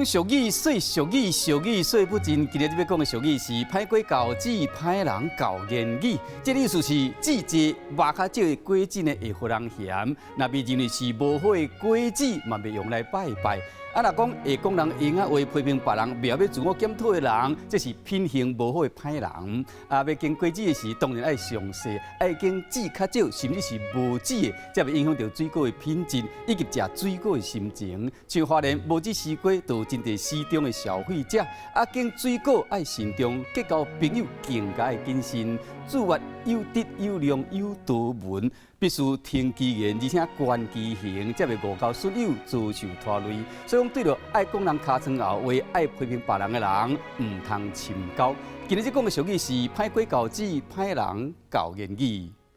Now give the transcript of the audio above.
講俗語，說俗語，俗語說不盡。今日欲講的俗語是歹果厚籽，歹人厚言語。這個意思是籽濟肉較少的果子呢，會予人嫌；若被認為是無好的果子，嘛袂用來拜拜。啊，若講會講人閒仔話，批評別人，袂曉欲自我檢討的人，這是品行無好的歹人。啊，欲揀果子的時，當然愛詳細，愛揀籽較少，甚至是無籽的，才袂影響著水果的品質，以及食水果的心情。像花蓮無籽西瓜，就有真濟死忠的消費者。啊，揀水果愛慎重，結交朋友更加愛謹慎，注意有質有量有多文，必須聽其言，而且觀其行，才袂誤交損友，遭受拖累。所以講，對著愛講人尻川後話、愛批評別人的人，毋通深交。今日這講的俗語是歹果厚籽，歹人厚言語。